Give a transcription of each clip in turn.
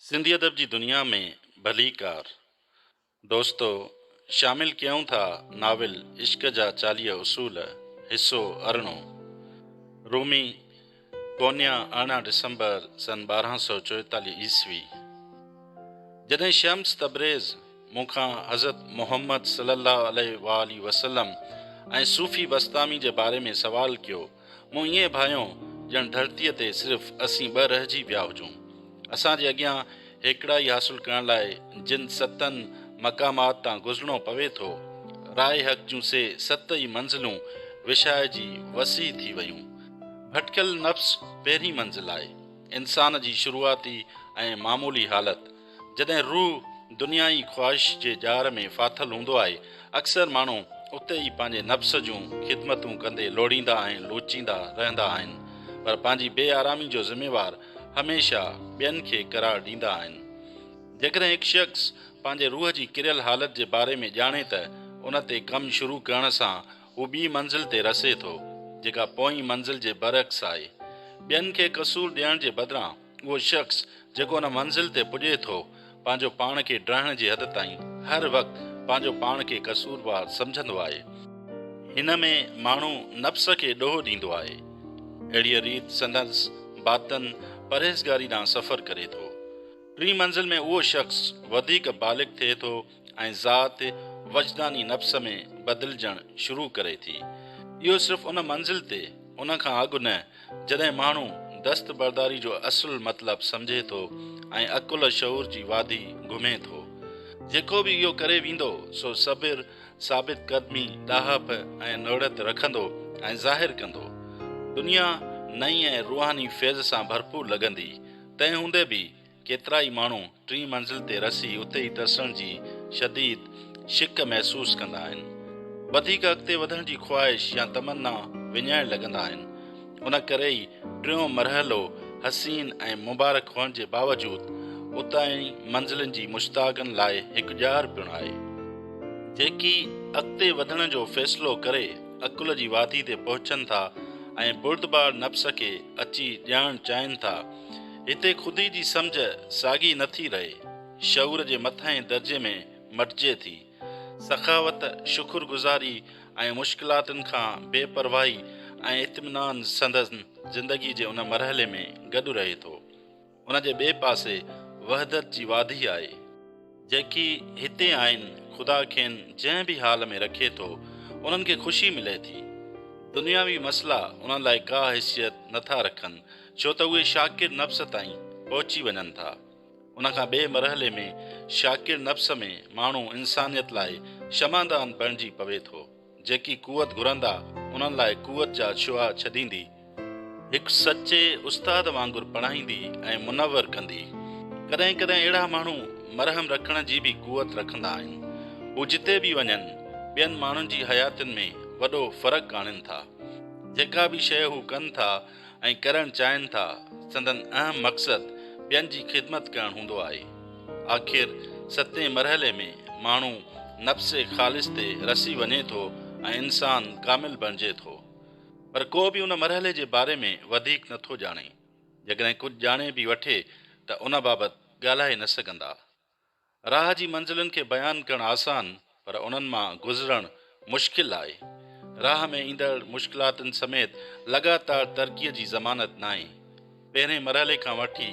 سنڌي ادب جي دنيا ۾ ڀليڪار دوستو شامل ڪيون ٿا ناول عشق جا 40 اصول حصو ارڙهون رومي ڪونيا 18 ڊسمبر سن 1244 عيسوي جڏهن شمس تبريز مون کان حضرت محمد صلي الله عليه واٰله وسلم ۽ صوفي بسطامي جي باري ۾ سوال ڪيو مون ائين ڀانيو ڄڻ ڌرتيء تي صرف اسين ٻه رهجي ويا هجون. اسان جي اڳيان هيڪڙائي حاصل ڪرڻ لاء جن ستن مقامات تان گذرڻو پوي ٿو، راء حق جون سي ست ئي منزلون وشائجي وسيع ٿي ويون. ڀٽڪيل نفس پهرين منزل آهي. انسان جي شروعاتي ۽ معمولي حالت. جڏهن روح دنيائي خواهش جي ڄار ۾ ڦاٿل هوندو آهي، اڪثر ماڻهو اتي ئي پنهنجي نفس جون خدمتون ڪندي لوڙيندا ۽ لوچيندا رهندا آهن، پر پنهنجي بي آرامي جو ذميوار هميشه ٻين کي قرار ڏيندا آهن. جيڪڏهن هڪ شخص پنهنجي روح جي ڪريل حالت جي باري ۾ ڄاڻي ته ان تي ڪم شروع ڪرڻ سان هو ٻي منزل تي رسي ٿو، جيڪا پوئين منزل جي برعڪس آهي. ٻين کي قصور ڏيڻ جي بدران اهو شخص جيڪو ان منزل تي پڄي ٿو، پنهنجو پاڻ کي ڊاهڻ جي حد تائين هر وقت پنهنجو پاڻ کي قصوروار سمجهندو آهي. هن ۾ ماڻهو نفس کي ڏوهه ڏيندو آهي. اهڙيء ريت سندس باطن پرهيزگاري ڏانهن سفر ڪري ٿو. ٽين منزل ۾ اهو شخص وڌيڪ بالغ ٿئي ٿو ۽ ذات وجداني نفس ۾ بدلجڻ شروع ڪري ٿي. اهو صرف ان منزل تي، ان کان اڳ نه، جڏهن ماڻهو دستبرداري جو اصل مطلب سمجهي ٿو ۽ عقل شعور جي وادي گهمي ٿو. جيڪو به اهو ڪري ويندو، سو صبر، ثابت قدمي، ڏاهپ ۽ نوڙت رکندو ۽ ظاهر ڪندو. دنيا نئين ۽ روحاني فيض سان ڀرپور لڳندي. تنهن هوندي به ڪيترائي ماڻهو ٽين منزل تي رسي اتي ئي ترسڻ جي شديد شڪ محسوس ڪندا آهن. وڌيڪ اڳتي وڌڻ جي خواهش يا تمنا وڃائڻ لڳندا آهن. ان ڪري ئي ٽيون مرحلو حسين ۽ مبارڪ هئڻ جي باوجود اتاهين منزلن جي مشتاقن لاء هڪ ڄار پڻ آهي. جيڪي اڳتي وڌڻ جو فيصلو ڪري عقل جي وادي تي پهچن ٿا ۽ بردبار نفس کي اچي ڄاڻڻ چاهين ٿا، هتي خودي جي سمجهه ساڳي نه ٿي رهي، شعور جي مٿانهين درجي ۾ مٽجي ٿي. سخاوت، شڪر گذاري ۽ مشڪلاتن کان بي پرواهي ۽ اطمينان سندن زندگي جي ان مرحلي ۾ گڏ رهي ٿو. ان جي ٻئي پاسي وحدت جي وادي آهي. جيڪي هتي آهن، خدا کين جنهن به حال ۾ رکي ٿو، انهن کي خوشي ملي ٿي. دنياوي مسئلا انهن لاء ڪا حيثيت نه ٿا رکن، ڇو ته اهي شاڪر نفس تائين پهچي وڃن ٿا. ان کان ٻئي مرحلي ۾ شاڪر نفس ۾ ماڻهو انسانيت لاء شمعدان بڻجي پوي ٿو. جيڪي قوت گهرندا، انهن لاء قوت جا شعاع ڇڏيندي. هڪ سچي استاد وانگر پڙهائيندي ۽ منور ڪندي. ڪڏهن ڪڏهن اهڙا ماڻهو مرهم رکڻ جي به قوت رکندا آهن. هو جتي به وڃن، ٻين ماڻهن جي حياتين ۾ وڏو فرق آڻين ٿا. جيڪا به شيء هو ڪن ٿا ۽ ڪرڻ چاهين ٿا، سندن اهم مقصد ٻين جي خدمت ڪرڻ هوندو آهي. آخر ستين مرحلي ۾ ماڻهو نفس خالص تي رسي وڃي ٿو ۽ انسان ڪامل بڻجي ٿو. پر ڪو به ان مرحلي جي باري ۾ وڌيڪ نه ٿو ڄاڻي. جيڪڏهن ڪجهه ڄاڻي به وٺي ته ان بابت ڳالهائي نه سگهندا. راهه جي منزلن کي بيان ڪرڻ آسان پر انهن مان گذرڻ مشڪل آهي. راهه ۾ ايندڙ مشڪلاتن سميت لڳاتار ترقيء جي ضمانت ناهي. پهرين مرحلي کان وٺي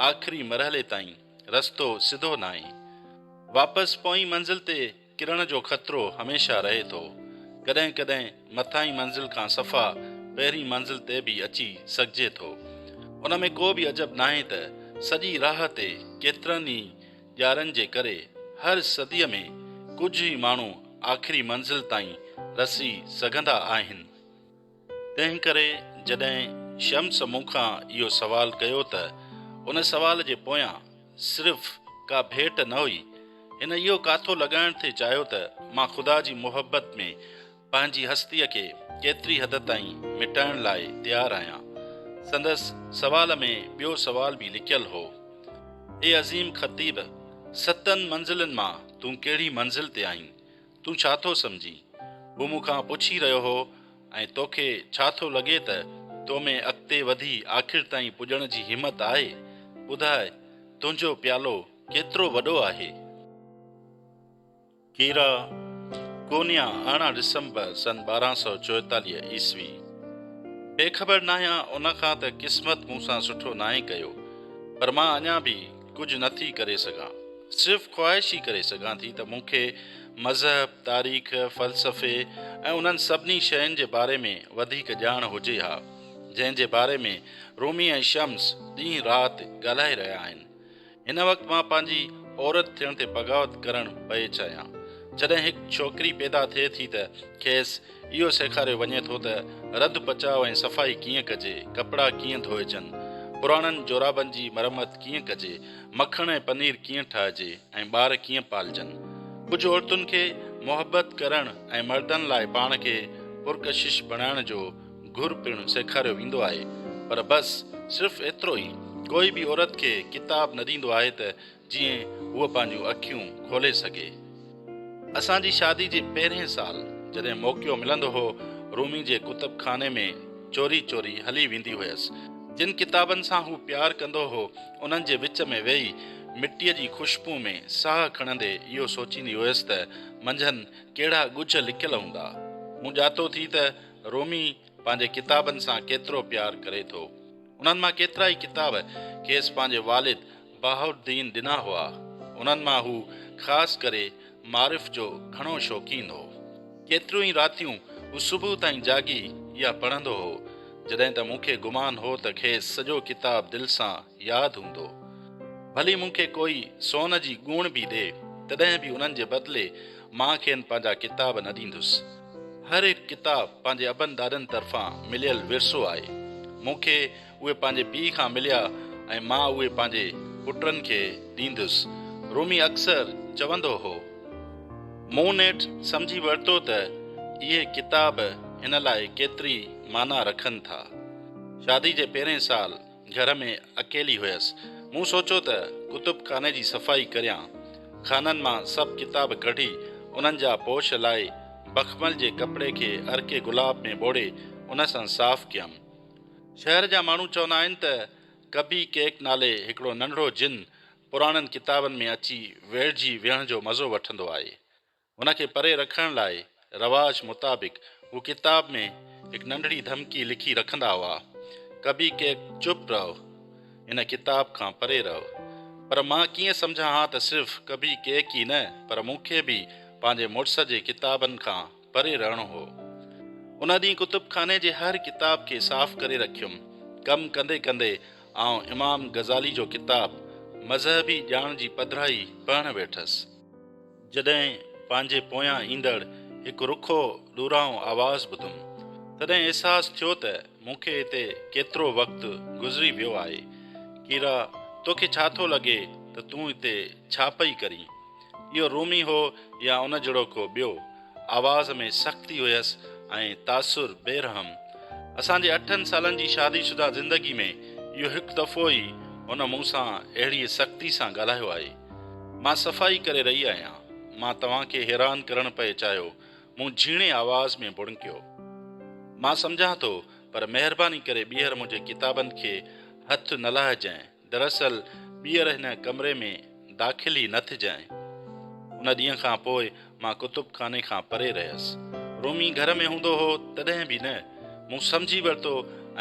آخري مرحلي تائين رستو سڌو ناهي. واپس پوئين منزل تي ڪرڻ جو خطرو هميشه رهي ٿو. ڪڏهن ڪڏهن مٿاهين منزل کان صفا پهرين منزل تي به اچي سگهجي ٿو. ان ۾ ڪو به عجب ناهي ته سڄي راهه تي ڪيترن ئي ڄارن جي ڪري هر صديء ۾ ڪجهه ئي ماڻهو آخري منزل تائين رسي سگهندا آهن. تنهن ڪري جڏهن شمس مون کان اهو سوال ڪيو ته ان سوال جي پويان صرف ڪا ڀيٽ نه هئي. هن اهو ڪاٿو لڳائڻ ٿي چاهيو ته مان خدا جي محبت ۾ پنهنجي هستيء کي ڪيتري حد تائين مٽائڻ لاء تيار آهيان. سندس سوال ۾ ٻيو سوال به لڪيل هو. اي عظيم خطيب! ستن منزلن مان تون ڪهڙي منزل تي آهين؟ تون ڇا ٿو سمجهين؟ هو مون کان پڇي رهيو هو ۽ توکي ڇا ٿو لڳي ته تو ۾ اڳتي وڌي آخر تائين پڄڻ جي همت آهي؟ ٻڌاء! تنهنجو پيالو ڪيترو وڏو آهي. ڪيرا، ڪونيا 18 ڊسمبر سن 1244 عيسوي. بي خبر ناهيان ان کان ته قسمت مون سان سٺو ناهي ڪيو، پر مان اڃا به ڪجهه نه ٿي ڪري سگهان. صرف خواهش ئي ڪري سگهان ٿي ته مون کي مذهب، تاريخ، فلسفي ۽ انهن سڀني شين جي باري ۾ وڌيڪ ڄاڻ هجي ها، جنهن جي باري ۾ رومي ۽ شمس ڏينهن رات ڳالهائي رهيا آهن. هن وقت مان پنهنجي عورت ٿيڻ تي بغاوت ڪرڻ پئي چاهيان. جڏهن هڪ ڇوڪري پيدا ٿئي ٿي ته کيس اهو سيکاريو وڃي ٿو ته رڌ پچاء ۽ صفائي ڪيئن ڪجي، ڪپڙا ڪيئن ڌوئجن، پراڻن جورابن جي مرمت ڪيئن ڪجي، مکڻ ۽ پنير ڪيئن ٺاهجي ۽ ٻار ڪيئن پالجن. ڪجهه عورتن کي محبت ڪرڻ ۽ مردن لاء پاڻ کي پرڪشش بڻائڻ جو گهر پڻ سيکاريو ويندو آهي پر بس صرف ايترو ئي. ڪوئي به عورت کي ڪتاب نه ڏيندو آهي ته جيئن هوء پنهنجون اکيون کولي سگهي. اسان جي شادي جي پهرين سال جڏهن موقعو ملندو هو رومي جي ڪتب خاني ۾ چوري چوري هلي ويندي هيس. جن ڪتابن سان هو پيار ڪندو هو انهن جي وچ ۾ ويهي مٽيء جي خوشبو ۾ ساهه کڻندي اهو سوچيندي هيس ته منجهن ڪهڙا ڳجهه لڪيل هوندا. مون ڄاتو ٿي ته رومي پنهنجي ڪتابن سان ڪيترو پيار ڪري ٿو. انهن مان ڪيترائي ڪتاب کيس پنهنجي والد بهاءالدين ڏنا هئا. انهن مان هو خاص ڪري معارف جو گهڻو شوقين هو. ڪيتريون ئي راتيون هو صبح تائين جاڳي اها پڙهندو هو، جڏهن ته مون کي گمان هو ته کيس سڄو ڪتاب دل سان ياد هوندو. ڀلي مون کي ڪوئي سون جي ڳوڻ به ڏي، تڏهن به انهن جي بدلي مان کين پنهنجا ڪتاب نه ڏيندس. هر هڪ ڪتاب پنهنجي ابن ڏاڏن طرفان مليل ورثو آهي. مون کي اهي پنهنجي پيء کان مليا ۽ مان اهي پنهنجي پٽن کي ڏيندس. رومي اڪثر چوندو هو. مون نيٺ سمجهي ورتو ته اهي ڪتاب هن لاء ڪيتري معنيٰ رکن ٿا. شادي جي پهرين سال گهر ۾ اڪيلي هيس. مون سوچيو ته ڪتب خاني جي صفائي ڪريان. خانن مان سڀ ڪتاب ڪڍي انهن جا پوش لاهي بخمل جي ڪپڙي کي عرق گلاب ۾ ٻوڙي ان سان صاف ڪيم. شهر جا ماڻهو چوندا آهن ته ڪبي ڪيڪ نالي هڪڙو ننڍڙو جن پراڻن ڪتابن ۾ اچي ويڙهجي ويهڻ جو مزو وٺندو آهي. هن کي پري رکڻ لاء رواج مطابق هو ڪتاب ۾ هڪ ننڍڙي ڌمڪي لکي رکندا هئا، ڪبي ڪيڪ چپ رهو، هن ڪتاب کان پري رهو. پر مان ڪيئن سمجهان ها ته صرف ڪبي ڪيڪ ئي نه پر مون کي به پنهنجي مڙس جي ڪتابن کان پري رهڻو هو. ان ڏينهن ڪتب خاني جي هر ڪتاب کي صاف ڪري رکيم. ڪم ڪندي ڪندي آئون امام غزالي جو ڪتاب مذهبي ڄاڻ جي پڌرائي پڙهڻ ويٺس. جڏهن پنهنجي پويان ايندڙ هڪ رکو ڏورانهون آواز ٻڌم، تڏهن احساس ٿيو ته مون کي هتي ڪيترو وقت گذري ويو آهي. ڪيرا، توکي ڇا ٿو لڳي ته تون هتي ڇا پئي ڪرين؟ اهو رومي هو يا ان جهڙو ڪو ٻيو؟ آواز ۾ سختي هيس ۽ تاثر بي رحم. اسان جي اٺن سالن جي شادي شده زندگي ۾ اهو هڪ دفعو ئي هن مون سان اهڙيء سختي سان ڳالهايو آهي. مان صفائي ڪري رهي آهيان. مان توهان کي حيران ڪرڻ پئي چاهيو. مون جهيڻي آواز ۾ ڀڻڪيو. مان سمجهان ٿو، پر مهرباني ڪري ٻيهر منهنجي ڪتابن کي هٿ نه لاهجانء. دراصل ٻيهر هن ڪمري ۾ داخل ئي نه ٿجانء. ان ڏينهن کان پوء مان ڪتب خاني کان پري رهيس. رومي گهر ۾ هوندو هو تڏهن به نه. مون سمجهي ورتو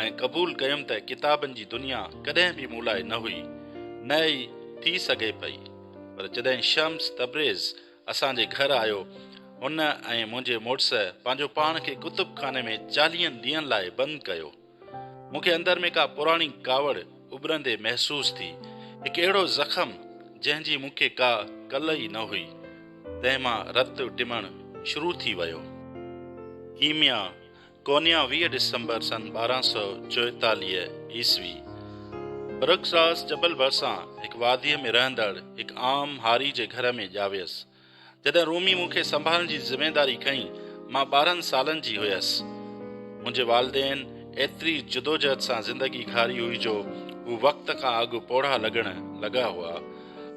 ۽ قبول ڪيم ته ڪتابن جي دنيا ڪڏهن به مون لاء نه هئي، نه ئي ٿي سگهي پئي. پر جڏهن شمس تبريز اسان جي گهر آيو، هن ۽ منهنجي مڙس پنهنجو پاڻ کي ڪتب خاني ۾ چاليهن ڏينهن لاء بند ڪيو. مون کي اندر ۾ ڪا پراڻي ڪاوڙ اٻرندي محسوس ٿي. هڪ اهڙو زخم جنهن جي مون کي ڪا ڪل ئي نه هئي، تنهن مان رت ٽمڻ شروع ٿي ويو. ڪيميا، ڪونيا 20 ڊسمبر سن 1244 عيسوي، برگساس جبل ڀرسان هڪ واديء ۾ رهندڙ هڪ عام هاري جي گهر ۾ ڄاويس. جڏهن رومي مون کي سنڀالڻ جي ذميداري کنئي، مان 12 سالن جي هيس. منهنجي والدين ايتري جدوجهد سان زندگي گهاري هئي جو هو وقت کان اڳ پوڙها لڳڻ لڳا هئا.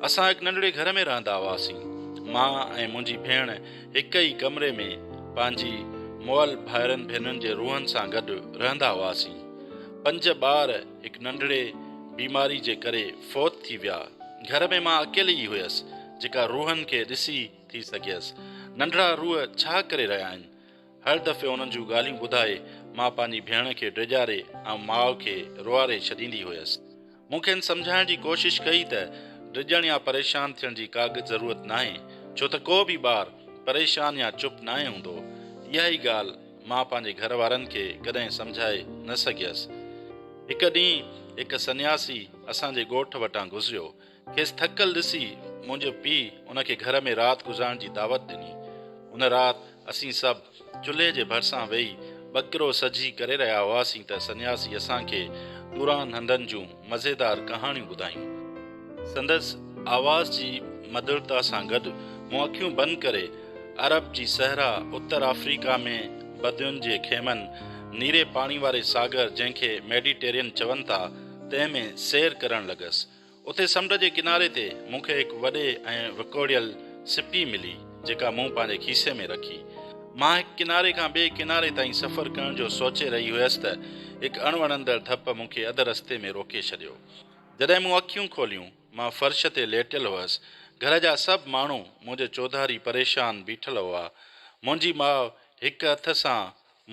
اسان هڪ ننڍڙي گهر ۾ رهندا هئاسين. مان ۽ منهنجي ڀيڻ هڪ ئي ڪمري ۾ پنهنجي مئل ڀائرن ڀينرن جي روحن سان گڏ رهندا هئاسين. پنج ٻار هڪ ننڍڙي بيماري جي ڪري فوت ٿي ويا. گهر ۾ مان اڪيلي ئي هيس، جيڪا روحن کي ڏسي ٿي سگهيس. ننڍڙا روح ڇا ڪري رهيا آهن؟ هر دفعي انهن جون ڳالهيون ٻڌائي مان پنهنجي ڀيڻ کي ڊيڄاري ۽ ماء کي روئاري ڇڏيندي هيس. مون کين سمجهائڻ جي ڪوشش ڪئي ته ڊڄڻ يا پريشان ٿيڻ جي ڪا ضرورت ناهي، ڇو ته ڪو به ٻار پريشان يا چپ ناهي هوندو. اها ئي ڳالهه مان پنهنجي گهر وارن کي ڪڏهن سمجهائي نه سگهيس. هڪ ڏينهن هڪ سنياسي اسان جي ڳوٺ وٽان گذريو. کيس ٿڪل ڏسي منهنجي پيء ان کي گهر ۾ رات گذارڻ جي دعوت ڏني. ان رات اسين سڀ چلهي جي ڀرسان ويهي ٻڪرو سجهي ڪري رهيا هئاسين ته سنياسي اسان کي ڏورانهن هنڌن جون مزيدار ڪهاڻيون ٻڌايون. سندس آواز جي مڌرتا سان گڏ مون اکيون بند ڪري عرب جي صحرا، اتر آفريڪا ۾ بدوين جي خيمن، نيري پاڻي واري ساگر جنهن کي ميڊيٽيرين چون ٿا، تنهن ۾ سير ڪرڻ لڳس. اتي سمنڊ جي ڪناري تي مون کي هڪ وڏي ۽ وڪوڙيل سپي ملي، جيڪا مون پنهنجي کيسي ۾ رکي. مان هڪ ڪناري کان ٻئي ڪناري تائين سفر ڪرڻ جو سوچي رهي هيس ته هڪ اڻوڻندڙ ڌپ مون کي اڌ رستي ۾ روڪي ڇڏيو. جڏهن مون اکيون کوليون، مان فرش تي ليٽيل هئس. گهر جا سڀ ماڻهو منهنجي چوڌاري پريشان بيٺل هئا. منهنجي ماء هڪ هٿ سان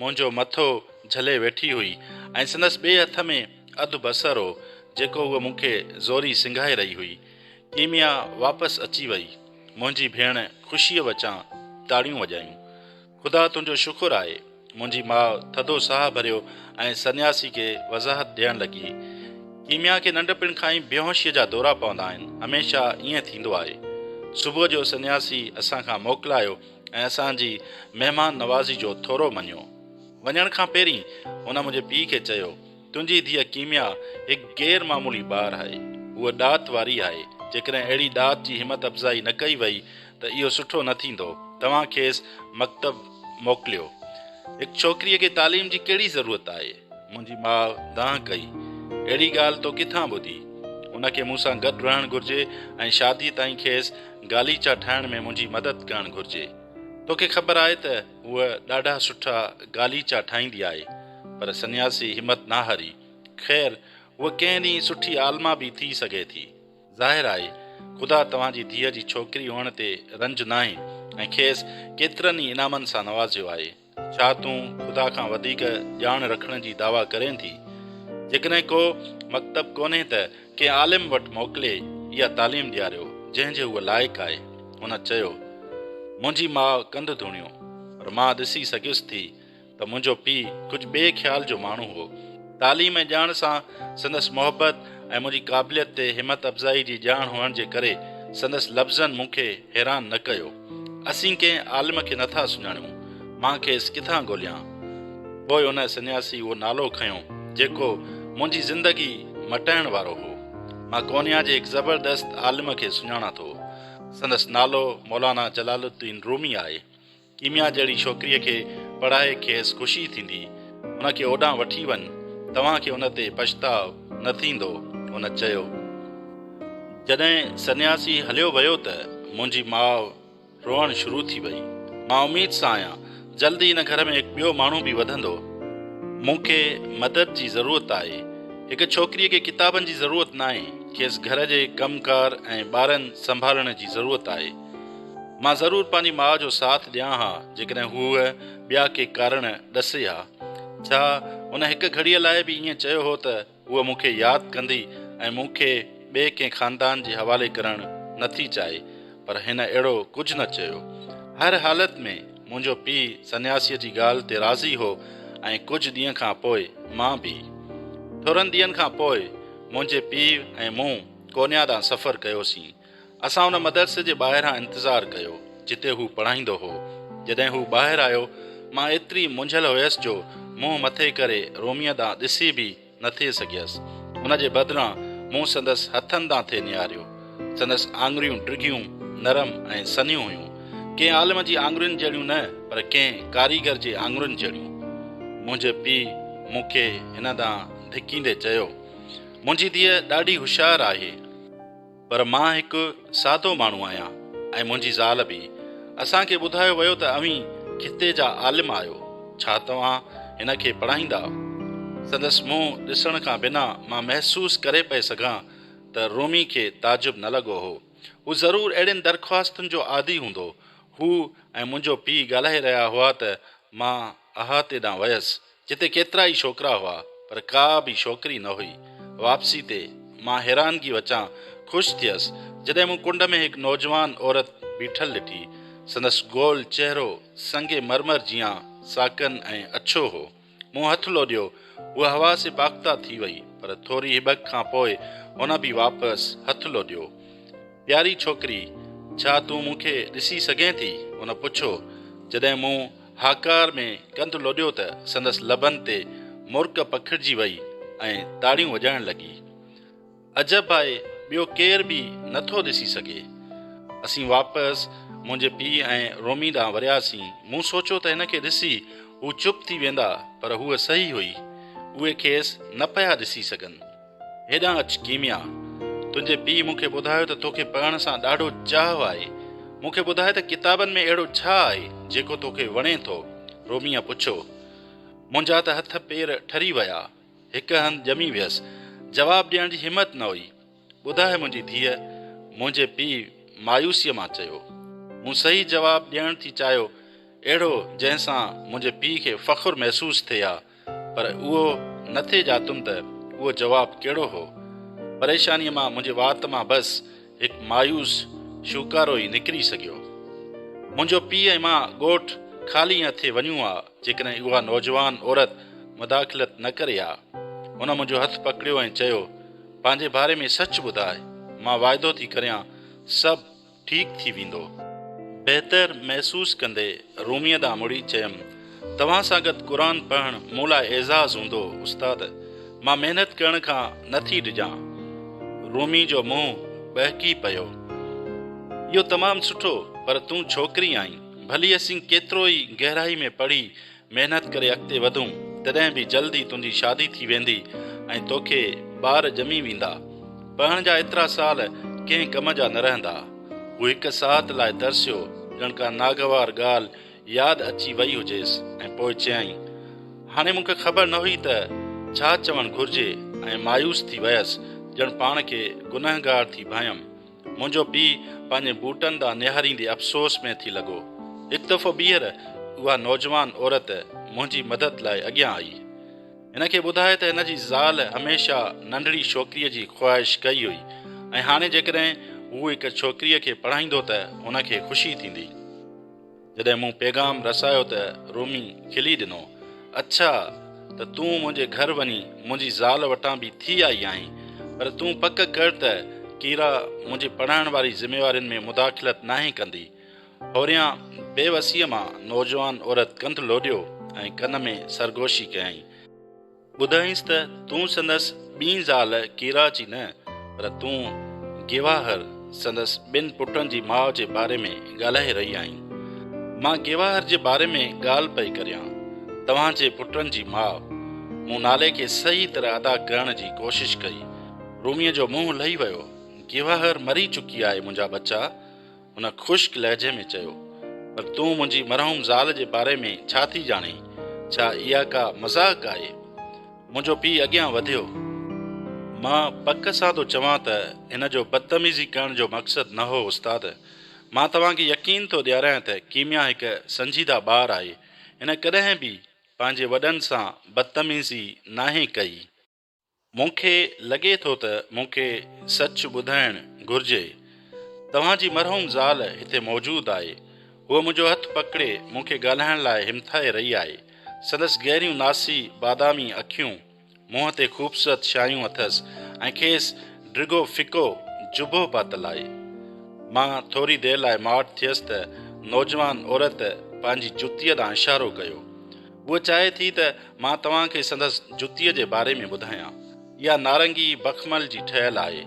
منهنجو مٿو جهلي ويٺي هئي ۽ سندس ٻئي هٿ ۾ اڌ بصر هو، جيڪو هوء مون کي زوري سنگهائي رهي هئي. ڪيميا واپس اچي وئي. منهنجي ڀيڻ خوشيء وچان تاڙيون وڄايون. خدا تنهنجو شڪر آهي. منهنجي ماء ٿڌو ساهه ڀريو ۽ سنياسي کي وضاحت ڏيڻ لڳي. ڪيميا کي ننڍپڻ کان ئي بيهوشيء جا دورا پوندا آهن. هميشه ائين ٿيندو آهي. صبح جو سنياسي اسان کان موڪلايو ۽ اسان جي مهمان نوازي جو ٿورو مڃيو. وڃڻ کان پهرين هن منهنجي پيء کي چيو، تنهنجي ڌيء ڪيميا هڪ غير معمولي ٻار آهي. هوء ڏات واري آهي. جيڪڏهن اهڙي ڏات جي همت افزائي نه ڪئي وئي ته اهو سٺو نه ٿيندو. توهان کيس مڪتب موڪليو. هڪ ڇوڪريء کي تعليم جي ڪهڙي ضرورت آهي؟ منهنجي ماء دانهن ڪئي، اهڙي ڳالهه تو ڪٿان ٻڌي؟ هن کي مون سان گڏ رهڻ گهرجي ۽ شاديء تائين کيس غاليچا ٺاهڻ ۾ منهنجي مدد ڪرڻ گهرجي. توکي خبر آهي ته هوء ڏاڍا سٺا غاليچا ٺاهيندي آهي. پر سنياسي همت نه هاري. خير، هوء ڪنهن ڏينهن سٺي عالمه به ٿي سگهي ٿي. ظاهر آهي، خدا توهان جي ڌيء جي ڇوڪري هئڻ تي رنج ناهي ۽ کيس ڪيترن ئي انعامن سان نوازيو آهي. ڇا تون خدا کان وڌيڪ ڄاڻ رکڻ جي دعويٰ ڪرين ٿي؟ جيڪڏهن ڪو مڪتب ڪونهي ته ڪنهن عالم وٽ موڪلي اها تعليم ڏياريو، جنهن جي هوء لائق آهي. هن چيو. منهنجي ماء ڪنڌ ڌوڻيو، پر مان ڏسي سگهيس ٿي ته منهنجو پيء ڪجهه ٻئي خيال جو ماڻهو هو. تعليم ۽ ڄاڻ سان سندس محبت ۽ منهنجي قابليت تي همت افزائي جي ڄاڻ هئڻ جي ڪري سندس لفظن مون کي حيران نه ڪيو. اسين ڪنهن عالم کي نٿا سڃاڻيون، مان کيس ڪٿان ڳوليان؟ پوء ان سنياسي اهو نالو کنيو، جيڪو منهنجي زندگي مٽائڻ وارو هو. مان قونيا جي هڪ زبردست عالم کي سڃاڻان ٿو. سندس نالو مولانا جلال الدين رومي آهي. ڪيميا جهڙي ڇوڪريء کي پڙهائي کيس خوشي ٿيندي. ان کي اوڏانهن وٺي وڃ، توهان کي ان تي پڇتاء نه ٿيندو. هن چيو. جڏهن سنياسي هليو ويو ته منهنجي ماء روئڻ شروع ٿي وئي. مان اميد سان آهيان، جلد ئي هن گهر ۾ هڪ ٻيو ماڻهو به وڌندو. مون کي مدد جي ضرورت آهي. هڪ ڇوڪريء کي ڪتابن جي ضرورت ناهي، کيس گهر جي ڪم ڪار ۽ ٻارن سنڀالڻ جي ضرورت آهي. مان ضرور پنهنجي ماء جو ساٿ ڏيان ها جيڪڏهن هوء ٻيا ڪي ڪارڻ ڏسي ها. ڇا هن هڪ گهڙيء لاء به ائين چيو هو ته هوء مون کي ياد ڪندي ۽ مون کي ٻئي ڪنهن خاندان جي حوالي ڪرڻ نه ٿي چاهي؟ پر هن اهڙو ڪجهه نه چيو. هر حالت ۾ منهنجو پيء سنياسيء جي ڳالهه تي راضي هو ۽ ڪجهه ڏينهن کان پوء مان به. ٿورن ڏينهن کان پوء منهنجي پيء ۽ مون ڪونيا ڏانهن سفر ڪيوسين. اسان ان مدرسي جي ٻاهران انتظار ڪيو، جتي هو پڙهائيندو هو. جڏهن هو ٻاهر آيو، مان ايتري منجهيل هيس جو منهن مٿي ڪري روميء ڏانهن ڏسي به نه ٿي سگهيس. ان جي بدران مون سندس هٿن ڏانهن ٿي نهاريو. سندس آڱريون ڊگهيون، نرم ۽ سنهيون هيون. ڪنهن عالم جي آڱرين جهڙيون نه، پر ڪنهن ڪاريگر جي آڱرين جهڙيون. منهنجي پيء مون کي هن ڏانهن ڌڪيندي چيو، منهنجي ڌيء ڏاڍي هوشيار آهي. پر مان هڪ سادو ماڻهو آهيان ۽ منهنجي زال به. اسان کي ٻڌايو ويو ته اوهين خطي جا عالم آهيو، ڇا توهان هن کي پڙهائيندا؟ سندس منهن ڏسڻ کان بنا مان محسوس ڪري پئي سگهان ته رومي کي تعجب نه لڳو هو. هو ضرور اهڙين درخواستن جو عادي هوندو. هو ۽ منهنجو پيء ڳالهائي رهيا هئا ته مان احاطي ڏانهن ويس، جتي ڪيترائي ڇوڪرا هئا، پر ڪا به ڇوڪري نه هئي. واپسي تي مان حيرانگي وچان خوش ٿيس، جڏهن مون ڪنڊ ۾ هڪ نوجوان عورت بيٺل ڏٺي. سندس گول چهرو سنگ مرمر جيان ساڪن ۽ اڇو هو. مون هٿ لوڏيو، هوء هوا سي باخته ٿي وئي، پر ٿوري هٻڪ کان پوء هن به واپس هٿ لوڏيو. پياري ڇوڪري، ڇا تون مون کي ڏسي سگهين ٿي؟ هن پڇيو. جڏهن مون هاڪار ۾ ڪنڌ لوڏيو ته سندس لبن تي مرڪ پکڙجي وئي ۽ تاڙيون وڄائڻ لڳي. عجب آهي، ٻيو ڪير به نه ٿو ڏسي سگهي. اسين واپس منهنجي پيء ۽ رومي ڏانهن ورياسين. مون سوچيو ته هن کي ڏسي هو چپ ٿي ويندا، پر هوء صحيح هئي. اهي کيس نه پيا ڏسي سگهن. هيڏانهن اچ ڪيميا. تنهنجي پيء مون کي ٻڌايو ته توکي پڙهڻ سان ڏاڍو چاهه آهي. مون کي ٻڌاء ته ڪتابن ۾ اهڙو ڇا آهي، جيڪو توکي وڻي ٿو؟ روميء پڇيو. منهنجا ته هٿ پير ٺري ويا. هڪ هنڌ ڄمي ويس. جواب ڏيڻ جي همت نه هئي. ٻڌاء منهنجي ڌيء، منهنجي پيء مايوسيء مان چيو. مون صحيح جواب ڏيڻ ٿي چاهيو، اهڙو جنهن سان منهنجي پيء کي فخر محسوس ٿئي ها، پر اهو نه ٿي ڄاتم ته اهو جواب ڪهڙو هو. پريشانيء مان منهنجي وات مان بس هڪ مايوس شوڪارو ئي نڪري سگهيو. منهنجو پيء ۽ مان ڳوٺ خالي هٿي وڃون ها، جيڪڏهن اها نوجوان عورت مداخلت نه ڪري ها. هن منهنجو هٿ پڪڙيو ۽ چيو، پنهنجي باري ۾ سچ ٻڌاء، مان واعدو ٿي ڪريان، سڀ ٺيڪ ٿي ويندو. بهتر محسوس ڪندي روميء ڏانهن مڙي چيم، توهان سان گڏ قرآن پڙهڻ مون لاء اعزاز هوندو استاد. مان محنت ڪرڻ کان نه ٿي ڊڄان. رومي جو منهن ٻهڪي پيو. اهو تمام سٺو، پر تون ڇوڪري آهين. ڀلي اسين ڪيترو ئي گهرائي ۾ پڙهي محنت ڪري اڳتي وڌون، تڏهن به جلد ئي تنهنجي شادي ٿي ويندي ۽ توکي ٻار ڄمي ويندا. پڙهڻ جا ايترا سال ڪنهن ڪم جا نه رهندا. هو هڪ ساعت لاء ترسيو، ڄڻ ڪا ناگوار ڳالهه ياد اچي وئي هجيس ۽ پوء چيائين، هاڻي مون کي خبر نه هئي ته ڇا چوڻ گهرجي ۽ مايوس ٿي ويس، ڄڻ پاڻ کي گنهگار ٿي ڀانيم. منهنجو پيء پنهنجي بوٽن ڏانهن نهاريندي افسوس ۾ ٿي لڳو. هڪ دفعو ٻيهر اها نوجوان عورت منهنجي مدد لاء اڳيان آئي. هن کي ٻڌاء ته هن جي زال هميشه ننڍڙي ڇوڪريء جي خواهش ڪئي هئي ۽ هاڻي جيڪڏهن هو هڪ ڇوڪريء کي پڙهائيندو ته هن کي خوشي ٿيندي. جڏهن مون پيغام رسايو ته رومي کلي ڏنو، اڇا ته تون منهنجي گهر وڃي منهنجي زال وٽان به ٿي آئي آهين، پر تون پڪ ڪر ته ڪيرا منهنجي پڙهائڻ واري ذميوارين ۾ مداخلت ناهي ڪندي. هوريان بي وسيء مان نوجوان عورت ڪنڌ لوڏيو ۽ ڪن ۾ سرگوشي ڪيائين. ٻڌائينس ته تون سندس ٻي زال ڪيرا جي نه پر تون گيواهر سندس ٻن پٽن جي ماء جي باري ۾ ڳالهائي رهي آهين. مان گيواهر جي باري ۾ ڳالهه پئي ڪريان. توهان جي پٽن جي ماء. مون نالي کي صحيح طرح ادا ڪرڻ جي ڪوشش ڪئي. روميء جو منهن لهي ويو. گيواهر مري چڪي آهي منهنجا ٻچا. هن خشڪ لهجي ۾ چيو، پر تون منهنجي مرحوم زال جي باري ۾ ڇا ٿي ڄاڻين؟ ڇا اها ڪا مذاق آهي؟ منهنجو پيء اڳيان وڌيو. مان پڪ سان ٿو چوان ته هن جو بدتميزي ڪرڻ جو مقصد نه هو استاد. مان توهان کي يقين ٿو ڏياريان ته ڪيميا هڪ سنجيده ٻار آهي. هن ڪڏهن به پنهنجي وڏن سان بدتميزي ناهي ڪئي. مون کي لڳي ٿو ته مون کي سچ ٻڌائڻ گهرجي. توهان جي مرحوم زال هتي موجود آهي. هوء منهنجو هٿ پڪڙي مون کي ڳالهائڻ لاء همٿائي رهي آهي. سندس گهريون ناسي بادامي اکيون، منهن تي خوبصورت ڇايون اٿس ۽ کيس ڊگهو ڦڪو جبو پاتل آهي. مان ٿوري دير لاء ماٺ ٿيس ته نوجوان عورت پنهنجي جتيء ڏانهن اشارو ڪيو. هوء چاهي ٿي ته مان توهان کي سندس جتيء جي باري ۾ ٻڌايان. اها نارنگي بخمل جي ٺهيل آهي.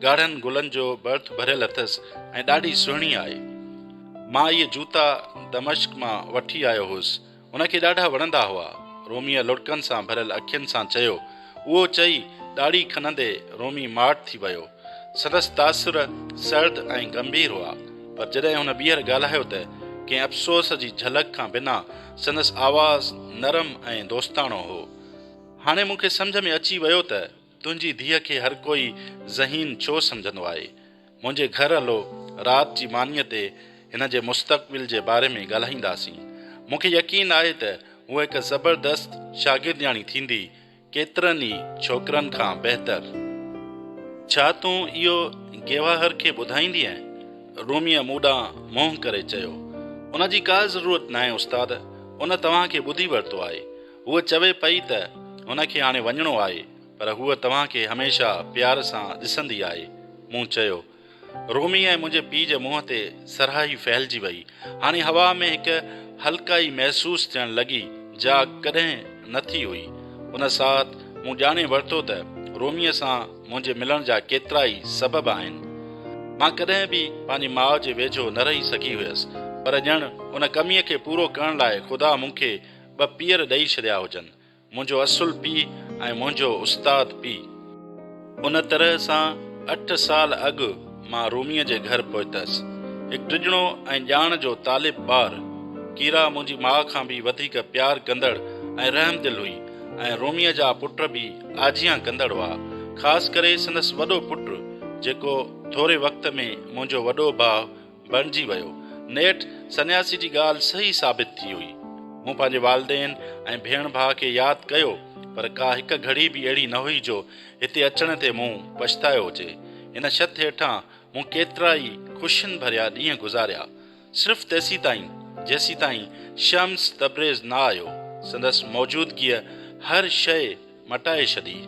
ڳاڙهن گلن جو ڀرت ڀريل اٿس ۽ ڏاڍي سهڻي آهي. مان اهي جوتا دمشق مان وٺي آيو هوس. هن کي ڏاڍا وڻندا هئا. روميء لڙڪن سان ڀريل اکين سان چيو. اهو چئي ڏاڙهي کنندي رومي ماٺ ٿي ويو. سندس تاثر سرد ۽ گنڀير هئا، پر جڏهن هن ٻيهر ڳالهايو ته ڪنهن افسوس جي جهلڪ کان بنا سندس آواز نرم ۽ دوستاڻو هو. هاڻي مون کي سمجهه ۾ اچي ويو ته تنهنجي ڌيء کي هر ڪوئي ذهين ڇو سمجهندو آهي. منهنجي گهر هلو، رات جي مانيء تي هن جي مستقبل جي باري ۾ ڳالهائينداسين. مون کي يقين آهي ته هوء هڪ زبردست شاگردياڻي ٿيندي، ڪيترن ئي ڇوڪرن کان بهتر. ڇا تون اهو گيواهر کي ٻڌائيندينء؟ روميء مون ڏانهن منهن ڪري چيو. ان جي ڪا ضرورت ناهي استاد، ان توهان کي ٻڌي ورتو آهي. هوء چوي پئي ته هن کي هاڻي وڃڻو آهي، پر هوء توهان کي هميشه پيار سان ڏسندي آهي. مون چيو. رومي ۽ منهنجي پيء جي منهن تي سرهائي ڦهلجي وئي. هاڻي هوا ۾ هڪ هلڪائي محسوس ٿيڻ لڳي، جا ڪڏهن نه ٿي هئي. ان ساعت مون ڄاڻي ورتو ته روميء سان منهنجي ملڻ جا ڪيترائي سبب آهن. مان ڪڏهن به پنهنجي ماء جي ويجهو نه رهي سگهي هيس، پر ڄڻ ان ڪميء کي پورو ڪرڻ لاء خدا مون کي ٻه پيئر ڏئي ڇڏيا هجن. منهنجو اصل پيء ۽ منهنجو استاد پيء. ان طرح سان اٺ سال اڳ مان روميء جي گهر پهتس. هڪ ڊڄڻو ۽ ڄاڻ جو طالب ٻار. ڪيرا منهنجي ماء کان به وڌيڪ پيار ڪندڙ ۽ رحمدل هئي ۽ روميء جا پٽ به آجيان ڪندڙ هئا. خاص ڪري سندس وڏو پٽ، جيڪو ٿوري وقت ۾ منهنجو وڏو ڀاء بڻجي ويو. نيٺ سنياسي جي ڳالهه صحيح ثابت ٿي هئي. مون پنهنجي والدين ۽ ڀيڻ ڀاء کي ياد ڪيو پر ڪا هڪ گهڙي به اهڙي نه هئي جو هتي اچڻ تي مون پڇتايو هجي. هن ڇت هيٺان مون ڪيترائي خوشين ڀريا ڏينهن گذاريا. صرف تيسيتائين جيسيتائين شمس تبريز نه آيو. سندس موجودگيء هر شيء مٽائي ڇڏي.